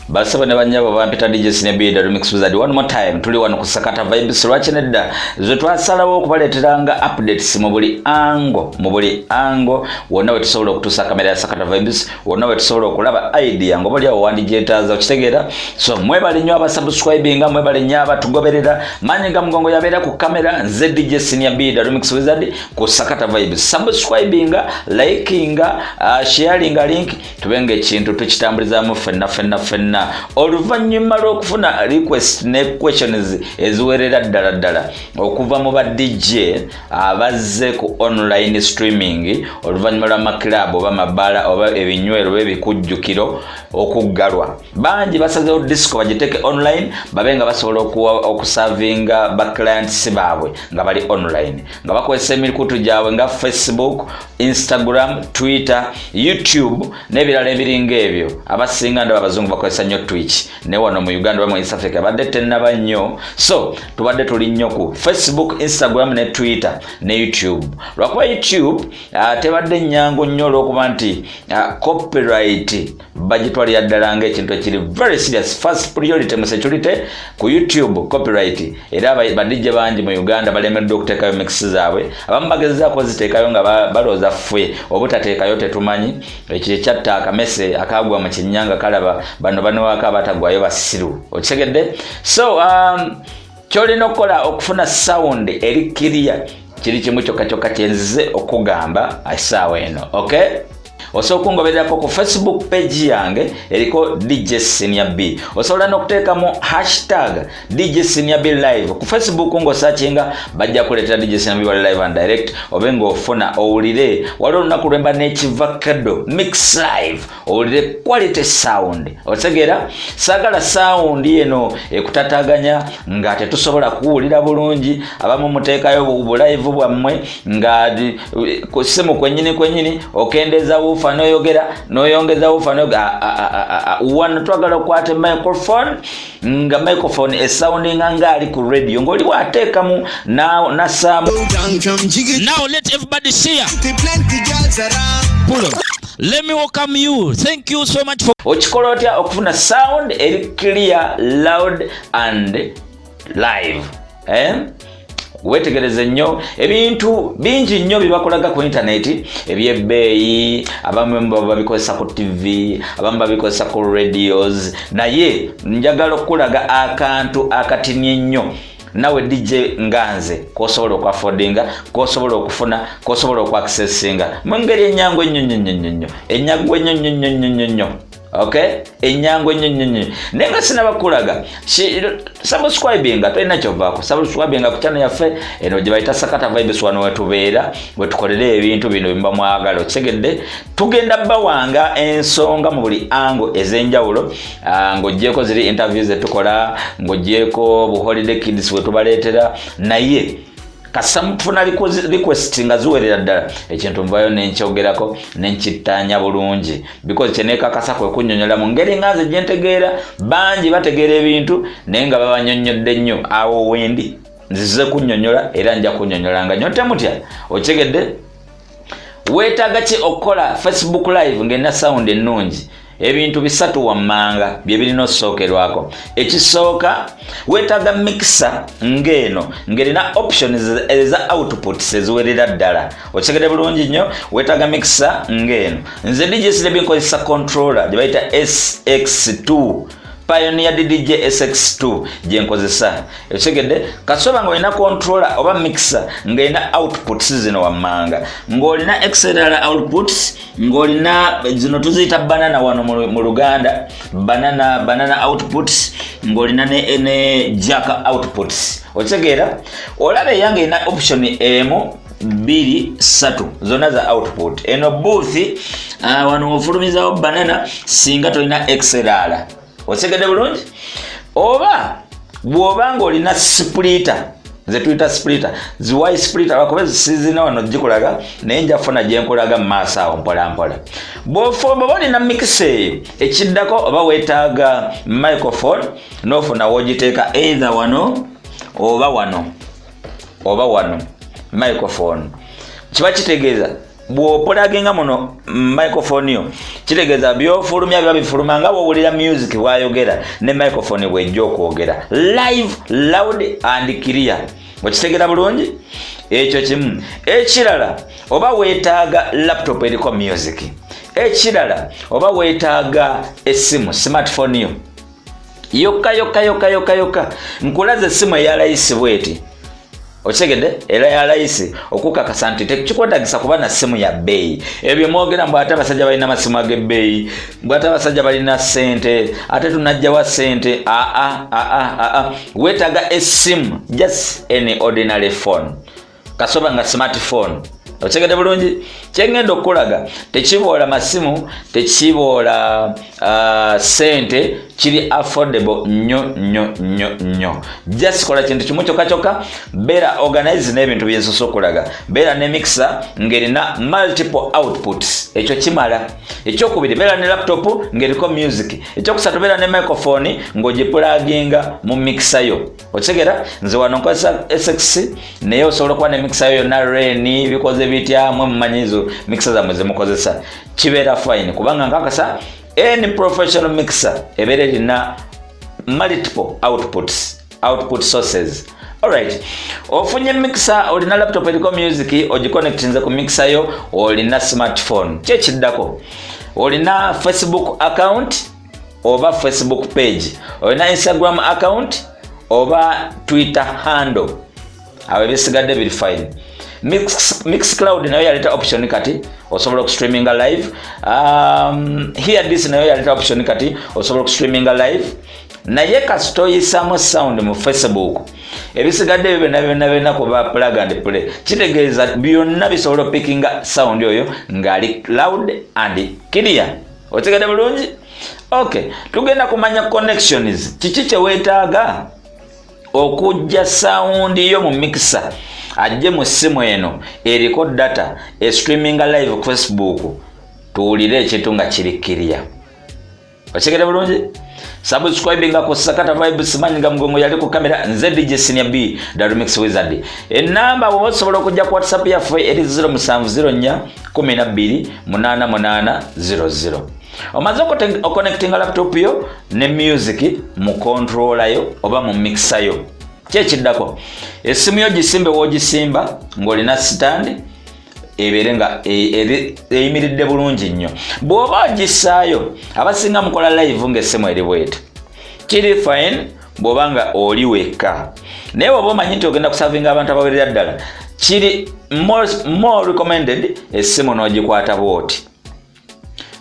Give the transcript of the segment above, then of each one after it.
Basaba ne banyabo, bampita DJ Sinebida Remix Wizard. One more time, tuli wano ku Sakata Vibes. Lwaki nedda? Ze twasalawo okubaleeteranga updates mu buli angle, mu buli angle wonna we tusobola okutuusa kamera ya Sakata Vibes, wonna we tusobola okulaba idea nga oba oliawo wandigyetaaza, okitegeera? So mwebale nnyo abasubscribinga, mwebale nnyo abatugoberera. Maanyi ga mugongo yabeera ku kamera, nze DJ Senior B the Remix Wizard ku Sakata Vibes. Subscribinga, likinga, sharinga link, tubenga ekintu tukitambulizaamu ffenna ffenna ffenna. Oluvannyuma lw'okufuna request ne questions eziwerera ddala ddala okuva mu ba DJ abazze ku online streaming oluvannyuma lw'amakirabu oba mabaala oba ebinywero oba ebikujjukiro okuggalwa, bangi basazewo disco bagiteeke online, babe nga basobola okusavinga ba clients baabwe nga bali online, nga bakozesa emikutu gyabwe nga Facebook, Instagram, Twitter, YouTube n'ebirala ebiringa ebyo. Abasinga ndaba abazungu bakozesa nnyo Twitch, naye wano mu Uganda oba mu East Africa badde tennaba nnyo. So tubadde tuli nnyo ku Facebook, Instagram ne Twitter ne YouTube, lwakuba YouTube tebadde nnyangu nnyo olw'okuba nti copyright bagitwalira ddala ngaekintu ekiri very serious, first priority mu security ku YouTube, copyright. Era ba DJ bangi mu Uganda balemeddwa okuteekayo mix zaabwe. Abamu bagezezaako ziteekayo nga balowooza ffe obutateekayo tetumanyi. Ekyo ekyatta akamese akagwa mu kinnya nga kalaba bano banowako abatagwayo basiru, okitegedde? So kyolina okukola okufuna sound eri clear kiri kimu kyokka kyokka kyenzize okugamba essaawa eno, okay? Osobola okungobererako ku Facebook page yange eriko DJ Senior B. Osobola n'okuteekamu #DJSeniorBLive ku Facebook ng'osakinga, bajja kuleetera DJ Senior B wali live and direct, obe ng'ofuna owulire. Waliwo olunaku lwemba n'ekivakado mix live, owulire quality sound, otegeera? Saagala sound eno ekutataganya nga tetusobola kuwulira bulungi. Abamu muteekayo bu live bwammwe nga ku simu kwennyini kwennyini, okendeeza woofer n'oyogera, n'oyongeza woofer. Wano twagala okukwata microphone, nga microphone esoundinga ngaali ku radio, ng'oli bw'ateekamu nassaamu. Now let everybody share. Pull up. Let me welcome you. Thank you so much for Okikola otya okufuna sound eri clear, loud and live, eh? Wetegereze nnyo, ebintu bingi nnyo byebakolaga ku intaneti ebyebbeeyi. Abamu babikozesa ku TV, abamu babikozesa ku radios, naye njagala okukulaga akantu akatini ennyo nawe DJ nga nze kosobola okuaffordinga, kosobola okufuna, kosobola okuaccessinga mu ngeri enyangu ennyo nnyo nnyo nnyo nnyo, enyangu ennyo nnyo nnyo nnyo nnyo nnyo, okay? Enyangu ennyo nnyo nnyo. Naye nga sinabakulaga, subscribinga, tolina kyovaako, subscribinga ku channel yaffe eno gye bayita Sakata Vibes. Wano wetubeera, wetukolera ebintu bino byemuba mwagala, okitegedde? Tugenda bawanga ensonga mu buli angle ez'enjawulo, ng'oggyeko ziri interviews zetukola, ng'oggyeko bu holiday kids wetubaleetera. Naye kasita mufuna request nga ziwerera ddala, ekintu nvayo nenkyogerako nenkittaanya bulungi, because kyenekakasa kwe kunnyonnyola mu ngeri nga nze gyentegeera. Bangi bategeera ebintu naye nga babanyonnyodde nnyo. Awo wendi nzize kunnyonnyola, era nja kunnyonnyolanga nnyo, temutya, okitegedde? Weetaaga ki okukola Facebook Live ng'erina sound ennungi? Ebintu bisatu wammanga bye birina osookerwako. Ekisooka, weetaaga mixer ng'eno, ng'erina options eza outputs eziwerera ddala, okitegedde bulungi nnyo? Weetaaga mixer ng'eno. Nze DJ Sirebi nkozesa controller gye bayita SX2, Pioneer DDJ SX2 gyenkozesa, okitegedde? Kasoba nga olina controller oba mixer ng'erina outputs zino wammanga, ng'olina XLR outputs, ng'olina zino tuziyita banana wano mu Luganda, banana outputs, ng'olina ne jack outputs, okitegeera? Olaba eyange erina option emu, bbiri, ssatu, zonna za output. Eno booth, wano ofulumizawo banana singa tolina XLR, okitegedde bulungi? Oba bw'oba ng'olina splitter, ze tuyita splitter, zi Y splitter, lwakuba sizina wano gikulaga, naye nja kufuna gyenkulaga mu maaso awo mpola mpola. Bw'oba olina mixer eyo, ekiddako oba weetaaga microphone, n'ofuna w'ogiteeka, either wano oba wano oba wano. Microphone kiba kitegeeza Bw'opulaginga muno microphone yo, kitegeeza byofulumya biba bifuluma nga bwowulira music bwayogera ne microphone bwejja okwogera live, loud and clear. Okitegera bulungi ekyo kimu. Ekirala, oba weetaaga laptop eriko music. Ekirala, oba weetaaga essimu, smartphone yo yokka yokka yokka yokka yokka. Nkulaza essimu eya layisi bweti, okitegedde? Era ya layisi okukakasa nti tekikwetagisa kuba na ssimu ya bbeeyi. Ebyo mwogera mbu ate abasajja balina amasimu ag'ebbeeyi, mbw ate abasajja balina ssente, ate tunajjawa ssente? Aa, aa, aa, weetaaga essimu, just any ordinary phone, kasoba nga smartphone. Okitegedde bulungi? Kyengenda okukulaga tekiboola masimu, tekiboola sente, kiri affordable nnyo nnyo nnyo nnyo. Just kola kintu kimu kyokka kyokka, beera organize n'ebintu byensosa okulaga. Beera ne mixer ng'erina multiple outputs, ekyo kimala. Ekyokubiri, beera ne laptop ng'eriko music. Ekyokusatu, beera ne microphone ng'ogipulaginga mu mixer yo. Okitegera? Nze wano nkozesa SX, naye osobola okuba ne mixer yo yonna reni bikoze bitya, mwe mumanyi ezo mixer zammwe zemukozesa, kibeera fine, kubanga nkakasa any professional mixer ebeera erina multiple outputs, output sources. Alright, ofunye mixer, olina laptop eriko music, ogiconnectinze ku mixer yo, olina smartphone. Kyekiddako, olina Facebook account oba Facebook page, olina Instagram account oba Twitter handle, awo ebisigadde biri fine. Mixcloud nayo yaleta option, kati osobola okustreaminga live. Hear This nayo yaleta option, kati osobola okustreaminga live. Naye kasita oyisamu sound mu Facebook, ebisigadde ebyo byonna byonna byonna kuba plug and play. Kitegeeza byonna bisobola opikinga sound oyo ng'ali loud and clear. Otegedde bulungi? Okay, tugenda kumanya connections. Kiki kyeweetaaga okujja sound yo mu mixer ajje mu ssimu eno eriko data estreaminga live ku Facebook, tuwulire ekintu nga kiri clear? Okitegedde bulungi? Subscribinga ku Sakata Vibes. Manyiga Mugongo yali ku kamera, nze DJ Senior B, the Remix Wizard. Enamba bwoba osobola okujja ku WhatsApp yaffe eri 0704 12 88 00. Omaze oconnectinga laptop yo ne music mu controller yo oba mu mixer yo, kyekiddako, essimu yo gisimbe w'ogisimba ng'olina stand, ebeere nga eyimiridde bulungi nnyo. Bw'oba ogissaayo, abasinga mukola live ng'essimu eri bweti, kiri fine bw'oba nga oli wekka, naye bw'oba omanyi nti ogenda kusavinga abantu abawerera ddala, kiri more recommended essimu n'ogikwata bwoti.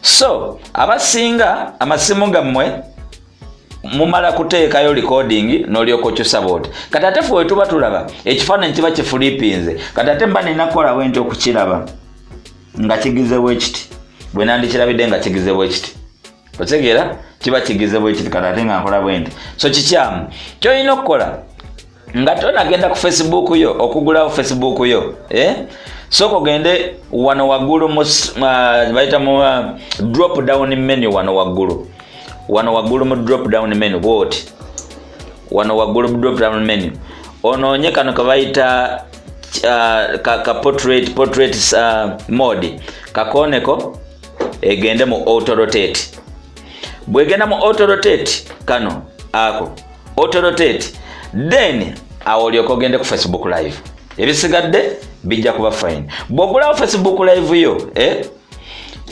So abasinga amasimu gammwe mumala kuteekayo recording n'olyoka okyusa bwoti. Kati ate fe wetuba tulaba ekifaananyi kiba kifulipinze. Kati ate mba nina kukola bwe nti okukiraba nga kigize bwe kiti, bwe nandikirabidde nga kigize bwe kiti. Otegeera? Kiba kigize bwe kiti, kati ate nga nkola bwe nti, so kikyamu. Kyolina okukola nga tonagenda ku Facebook yo, okugulawo Facebook yo, eh? Sooka ogende wano waggulu bayita mu drop down menu, wano waggulu, wano waggulu mu drop down menu bwoti, wano waggulu mu drop down menu, onoonye kano kebayita ka portrait mode, kakoneko egende mu auto rotate. Bwegenda mu auto rotate, kano ako auto rotate, then awo olyoka ogende ku Facebook Live, ebisigadde bijja kuba fine. Bw'ogulawo Facebook Live yo, eh?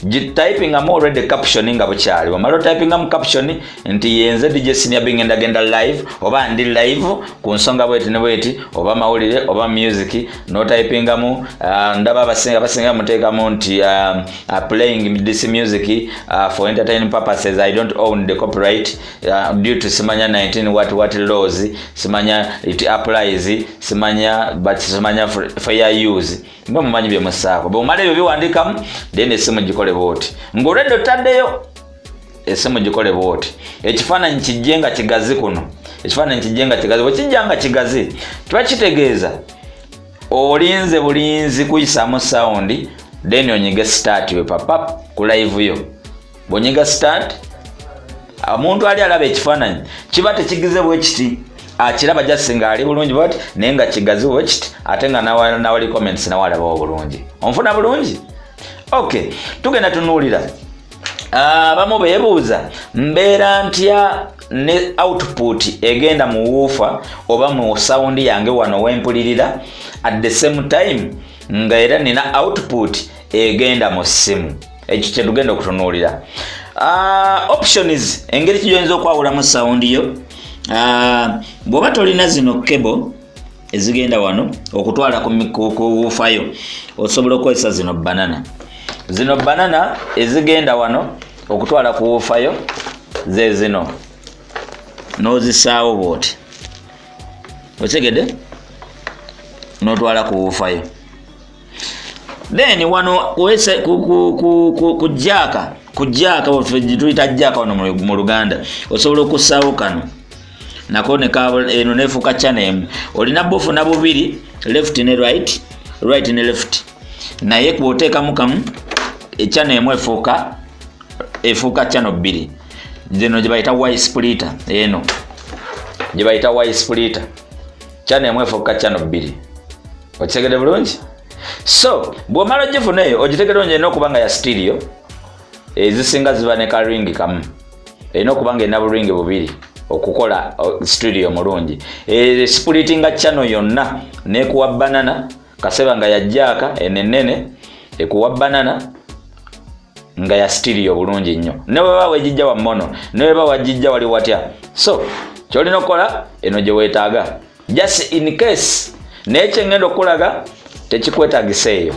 Gitypingamu already caption nga bukyali. Wamala otypingamu caption nti yenze DJ Senior B, ngenda genda live oba ndi live ku nsonga bweti ne bweti, oba mawulire oba music, notypingamu. Ndaba abasinga muteekamu nti "Playing this music for entertainment purposes. I don't own the copyright due to simanya 19 what laws, simanya it applies, simanya, but simanya fair use." Mbe mumanyi byemusaako. Bwomala ebyo biwandikamu, then esimu gikole bwoti, ng'olwedde otaddeyo esimu, gikole bwoti, ekifaananyi kijje nga kigazi kuno, ekifaananyi kijje nga kigazi. Bwe kijja nga kigazi, kiba kitegeeza olinze bulinzi kuyisaamu sound, then onyige start we papap ku live yo. Bw'onyiga start, omuntu ali alaba ekifaananyi kiba tekigize bwe kiti, akiraba just nga ali bulungi bwati, naye nga kigazi bwe kiti, ate nga nawali comments nawe alabawo bulungi. Onfuna bulungi? Okay, tugenda tunuulira. Abamu beebuuza, mbeera ntya ne output egenda mu woofer oba mu sound yange wano wempulirira, at the same time nga era nina output egenda mu ssimu? Ekyo kyetugenda okutunuulira. Options, engeri kiyoyinza okwawulamu sound yo. Bw'oba tolina zino cable ezigenda wano okutwala ku woofer yo, osobola okukozesa zino banana. Zino banana ezigenda wano okutwala ku woofer yo ze zino, n'ozisaawo bwoti, okitegedde, n'otwala ku woofer yo. Then wano ku jack, ku jack tuyita jack wano mu Luganda, osobola okussaawo kano nako eno nefuuka channel emu. Olina bufuna bubiri, left ne right, right ne left, naye bw'oteekamu kamu, echannel emu efuuka channel bbiri. Zino gye bayita Y splitter, eno gye bayita Y splitter, channel emu efuuka channel bbiri. Okitegedde bulungi? So bw'omala ogifuna eyo, ogitegedde bulungi, erina okuba nga ya stereo. Ezisinga ziba ne ka ring kamu, erina okuba nga erina bu ring bubiri okukola stereo mulungi. Splittinga channel yonna nekuwa banana kaseba nga ya jack eno enene, ekuwa banana nga ya stereo bulungi nnyo, ne weba wegijja wa mono, ne weba wagijja wali watya. So kyolina okukola, eno gye weetaaga just in case, naye kyengenda okukulaga tekikwetagisa eyo.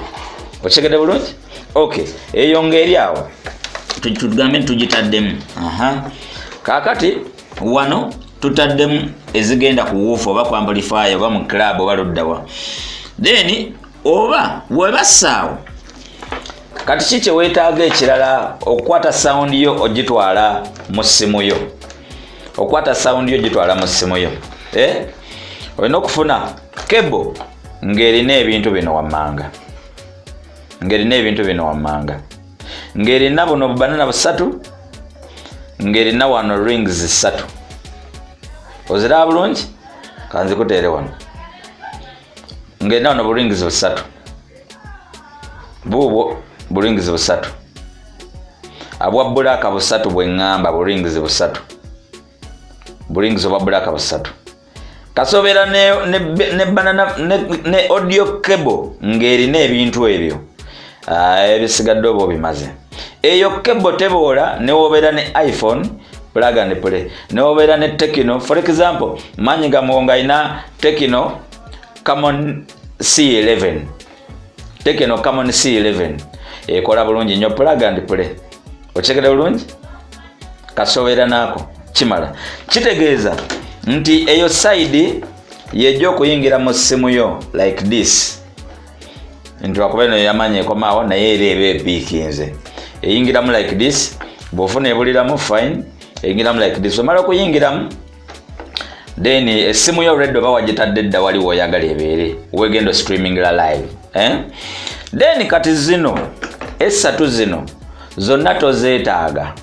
Okitegedde bulungi? Okay, eyo ngaeri awo, tugambe nti tugitaddemu. Aha, kaakati wano tutaddemu ezigenda ku woofer oba ku amplifier oba mu club oba luddawa, then oba webassaawo. Kati ki kyeweetaaga ekirala okukwata sound yo ogitwala mu ssimu yo? Okwata sound yo ogitwala mu ssimu yo, eh? Olina okufuna cable ng'erina ebintu bino wammanga, ng'erina ebintu bino wammanga, ng'erina buno bubanana busatu, ng'erina wano rings ssatu. Oziraba bulungi? Kanzikuteere wano. Ng'erina wano bu rings busatu, buubwo bu rings busatu abwa black busatu, bwe ŋŋamba bu rings busatu, bu rings obwa black busatu. Kasobeera ne banana ne audio cable ng'erina ebintu ebyo. Ebisigadde oba obimaze. Eyo cable teboola, newobeera ne iPhone, plug and play, newobeera ne Tecno. For example, manyi gamuwongo alina Tecno Camon C11. Tecno Camon C11 ekola bulungi nnyo, plug and play. Okitegedde bulungi? Kasobeera naako kimala. Kitegeeza nti eyo side yejja okuyingira mu ssimu yo like this, nti wakuba eno yamanyi ekomaawo, naye era eba epiikinze, eyingiramu like this. Bw'ofuna ebuliramu, fine, eyingiramu like this. Omala okuyingiramu, then essimu yo already oba wagitadde dda wali woyagala ebeere, wegenda streamingira live, eh? Then kati zino esatu zino zonna tozeetaaga,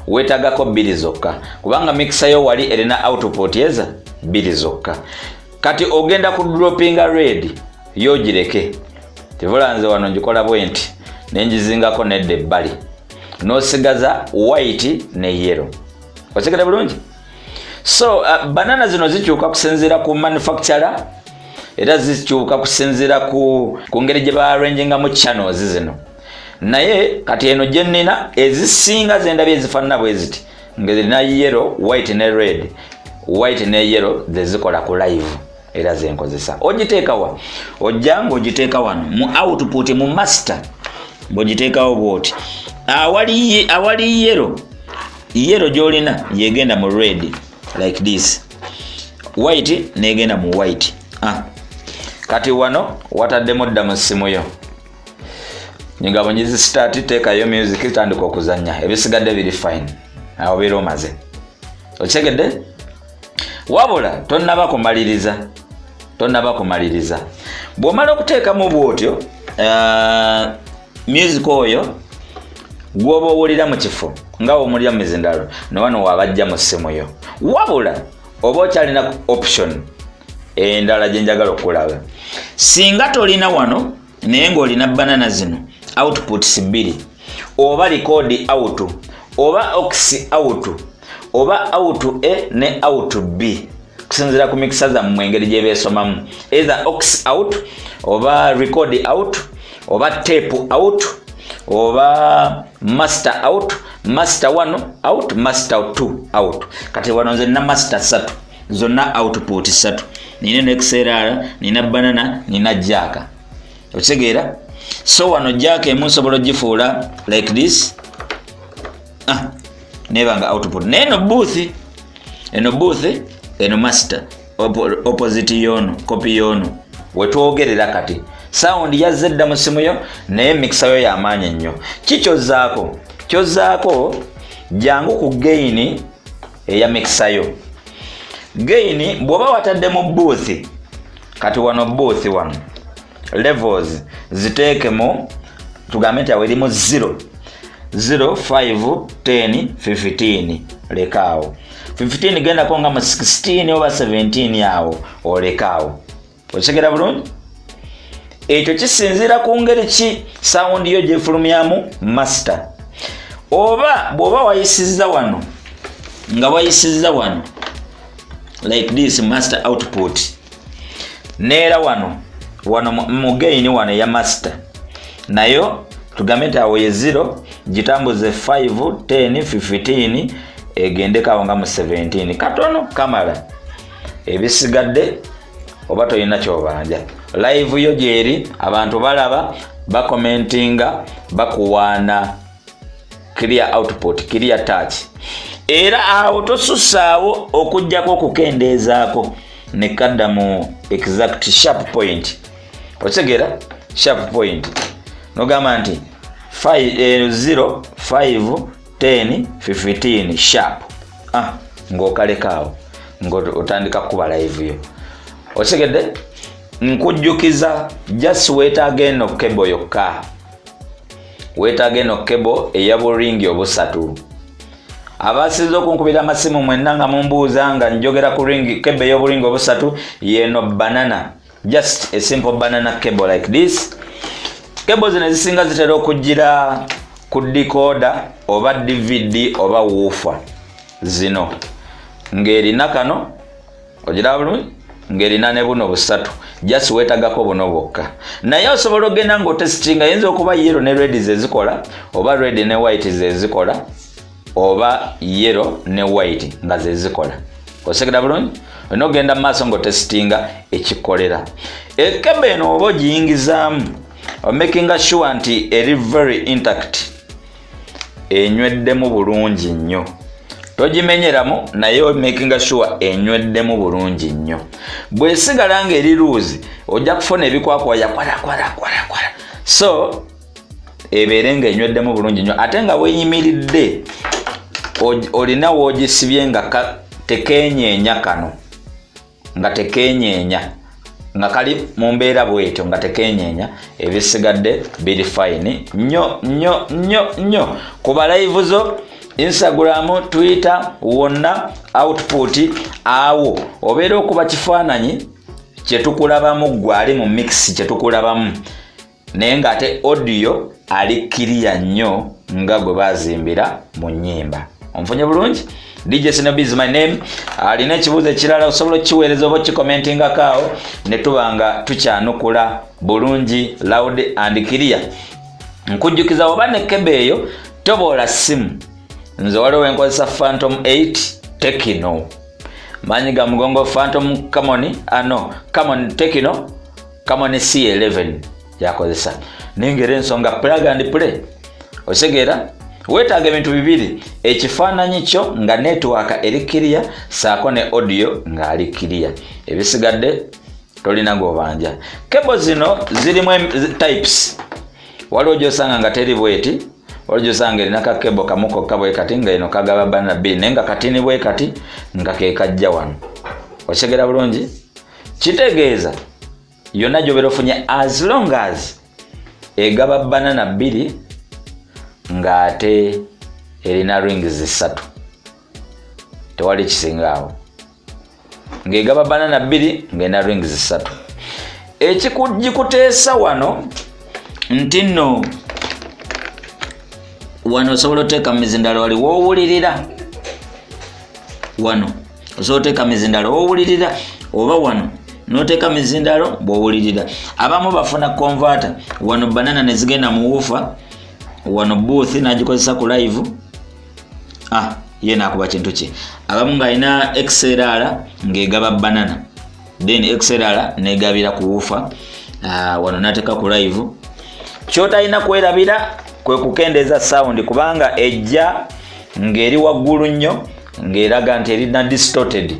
weetaagako bbiri zokka, kubanga mixer yo wali erina output eza bbiri zokka. Kati ogenda ku droppinga red yo, gireke tivula. Nze wano ngikola bwe nti, nenjizingako nedda ebbali, n'osigaza white ne yellow. Okitegedde bulungi? So banana zino zikyuka kusinziira ku manufacturer, era zikyuka kusinziira ku ngeri gye baarrangingamu channels zino. Naye kati eno gye nnina, ezisinga zendabye ezifaanana bwe ziti, nga zirina yellow, white ne red, white ne yellow, zezikola ku live era zenkozesa. Ogiteekawa? Ojja ngaogiteeka wano mu output, mu master, ng'ogiteekawo bwoti. Awali yellow, yellow gyolina yegenda mu red like this, white negenda mu white. Ah. Kati wano wataddemu dda mu ssimu yo, ngabo nyizi start, teekayo music, tandika okuzanya, ebisigadde biri fine. Awo beera omaze. Okitegedde? Wabula tonnaba kumaliriza, tonnaba kumaliriza. Bw'omala okuteekamu bwotyo, music oyo gwoba owulira mu kifo nga womulira mu mizindalo, newano wabajja mu ssimu yo. Wabula oba okyalina option endala gye njagala okulaga. Singa tolina wano naye ng'olina banana zino, Outputs bbiri, oba record out, oba aux out, oba out A ne out B, kusinziira ku mixer zammwe engeri gye beesomamu, either aux out oba record out oba tape out oba master out, master 1 out, master 2 out. Kati wano nze nina master 3, zonna output 3. Nina eno XLR, nina banana, nina jack. Okitegeera? So wano jack emu nsobola ogifuula like this, nebanga output. Naye eno booth, eno booth, eno master, opposite yono, copy yono. Wetwogerera kati sound yazze dda mu simu yo, naye mixer yo yamaanyi ennyo. Kikyozaako kyozaako, jangu ku gain eya mixer yo. Gain bw'oba watadde mu booth, kati wano booth wano levels ziteeke mu, tugambe nti awo erimu 0, 0, 5, 10, 15. Lekaawo 15, gendako nga mu 16 oba 17 awo, olekaawo. Okitegera bulungi? Ekyo kisinziira ku ngeri ki sound yo gyefulumyamu master. Oba bw'oba wayisizza wano, nga wayisizza wano like this, master output, neera wano wano mu gain wano eya master nayo, tugambe nti awo ye 0, gitambuze 5, 10, 15, egendeko awo nga mu 17 katono kamala. Ebisigadde oba tolina kyobanja, live yo gyeri, abantu balaba, bakomentinga, bakuwaana clear output, clear touch. Era awo tosusaawo okugjako okukendeezaako nekadda mu exact sharp point. Okitegeera? Sharp point nogamba nti 0, 5, 10, 15 sharp, ng'okalekaawo, ng'otandika kuba live yo. Okitegedde? Nkujjukiza, just weetaaga eno cable yokka, weetaaga eno cable eya bu ring obusatu. Abasinze okunkubira amasimu mwenna nga mumbuuza nga njogera ku ring cable ey'obu ring obusatu, yeno banana, just a simple banana cable like this. Cable zino ezisinga zitera okugira ku decoder oba DVD oba woofer. Zino ng'erina kano, ogiraba bulungi, ng'erina ne buno busatu. Just weetagako buno bwokka, naye osobola ogenda ng'otesitinga. Yinza okuba yellow ne red zezikola, oba red ne white zezikola, oba yellow ne white nga zezikola. Otegera bulungi? Olina ogenda mu maaso ng'otesitinga ekikolera. E cable eno oba ogiyingizaamu, omakinga sure nti eri very intact, enyweddemu bulungi nnyo. Togimenyeramu, naye omakinga sure enyweddemu bulungi nnyo. Bwesigala ng'eri loose, ojja kufuna ebikwakwaya kwalakwalakwalakwala. So ebeere ng'enyweddemu bulungi nnyo, ate nga weeyimiridde olina w'ogisibye nga tekenyeenya, kano nga tekenyeenya, nga kali mu mbeera bwetyo nga tekenyeenya. Ebisigadde biri fine nnyo nnyo nnyo nnyo. Kuba live zo Instagram, Twitter, wonna output awo obeera okuba kifaananyi kyetukulabamu, gwe ali mu mix kyetukulabamu, naye ng'ate audio ali clear nnyo nga gwe bazimbira mu nnyimba. Onfunye bulungi? DJ Snob is my name. Alina ekibuuzo ekirala osobola okukiweereza oba okikomentingako awo, ne tuba nga tukyanukula bulungi, loud and clear. Nkujjukiza, oba ne cable eyo, toboola simu. Nze waliwo enkozesa Phantom 8 Tecno, maanyi ga mugongo, Phantom Camon, ano Camon, Tecno Camon C11 yakozesa, naye ngera ensonga plug and play. Okitegeera? Weetaaga ebintu bibiri: ekifaananyi kyo nga network eri clear, saako ne audio ng'ali clear. Ebisigadde tolina gobanja. Cable zino zirimu types. Waliwo gyosanga nga teri bweti, waliwo gyosanga erina ka cable kamu kokka bwe kati, nga eno kagaba banana bbiri, naye nga katini bwe kati nga kekajja wano. Okitegeera bulungi? Kitegeeza yonna gyobeera ofunye, as long as egaba banana bbiri ng'ate erina rings ssatu, tewali kisinga awo. Ng'egaba banana bbiri ng'erina rings ssatu. Ekikugikuteesa wano nti nno Wano osobola oteeka mizindalo wali woowulirira, wano osobola oteeka mizindalo woowulirira, oba wano noteeka mizindalo bwowulirira. Abamu bafuna converter wano, banana nezigenda mu woofer, wano booth nagikozesa ku live. Ah, ye nakuba kintu ki. Abamu ng'alina XLR ng'egaba banana, then XLR negabira ku woofer. Ah, wano nateeka ku live. Kyotalina kwerabira kwe kukendeeza sound, kubanga ejja ng'eri waggulu nnyo, ng'eraga nti erina distorted,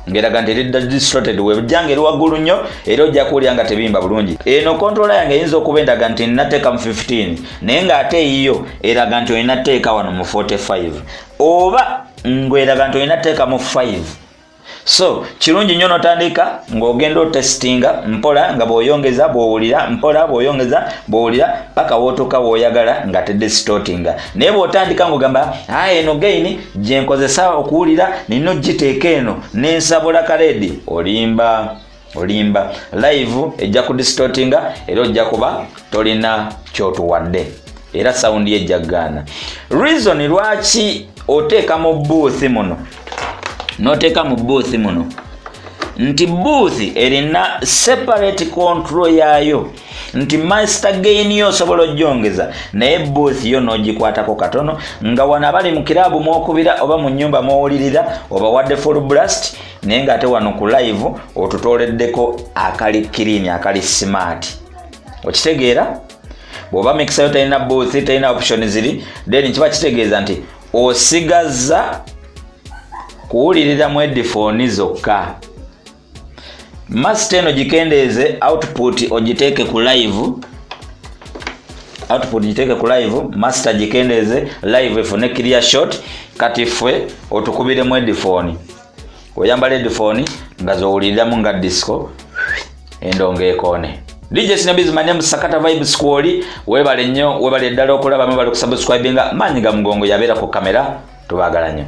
ng'eraga nti eri distorted. Wejja ng'eri waggulu nnyo, era ojja kuwulira nga tebimba bulungi. Eno controller yange eyinza okuba endaga nti nnateeka mu 15, naye ng'ate eyiyo eraga nti olina teeka wano mu 45, oba ng'eraga nti olina teeka mu 5. So kirungi nnyo notandika ng'ogenda otestinga mpola, nga bw'oyongeza bw'owulira, mpola bw'oyongeza bw'owulira, paka wootuuka w'oyagala nga tedistortinga. Naye bw'otandika ng'ogamba, "Aa, eno gain gye nkozesa okuwulira, nina ogiteeka eno nensabula kaleedi," olimba, olimba. Live ejja kudistortinga, era ojja kuba tolina kyotuwadde, era sound ejja gaana. Reason lwaki oteeka mu booth muno, noteeka mu booth muno, nti booth erina separate control yaayo, nti master gain yo osobola ogyongeza, naye booth yo n'ogikwatako katono, nga wano abali mu kiraabu mwokubira oba mu nyumba mwowulirira obawadde full blast, naye ng'ate wano ku live otutoleddeko akali clean, akali smart. Okitegeera? Bw'oba mixer yo talina booth, talina option ziri, then kiba kitegeeza nti osigaza kuwulirira mu headphone zokka. Master eno gikendeeze, output ogiteeke ku live, output giteeke ku live, master gikendeeze, live efune clear shot. Kati ffe otukubiremu headphone, oyambala headphone nga zowuliriramu nga disco endongo ekoone. DJ Sinabiz manye Sakata Vibe Squad, webale nnyo, webale ddala okulaba, mwebale okusubscribinga. Maanyi ga mugongo yabeera ku kamera. Tubaagala nnyo.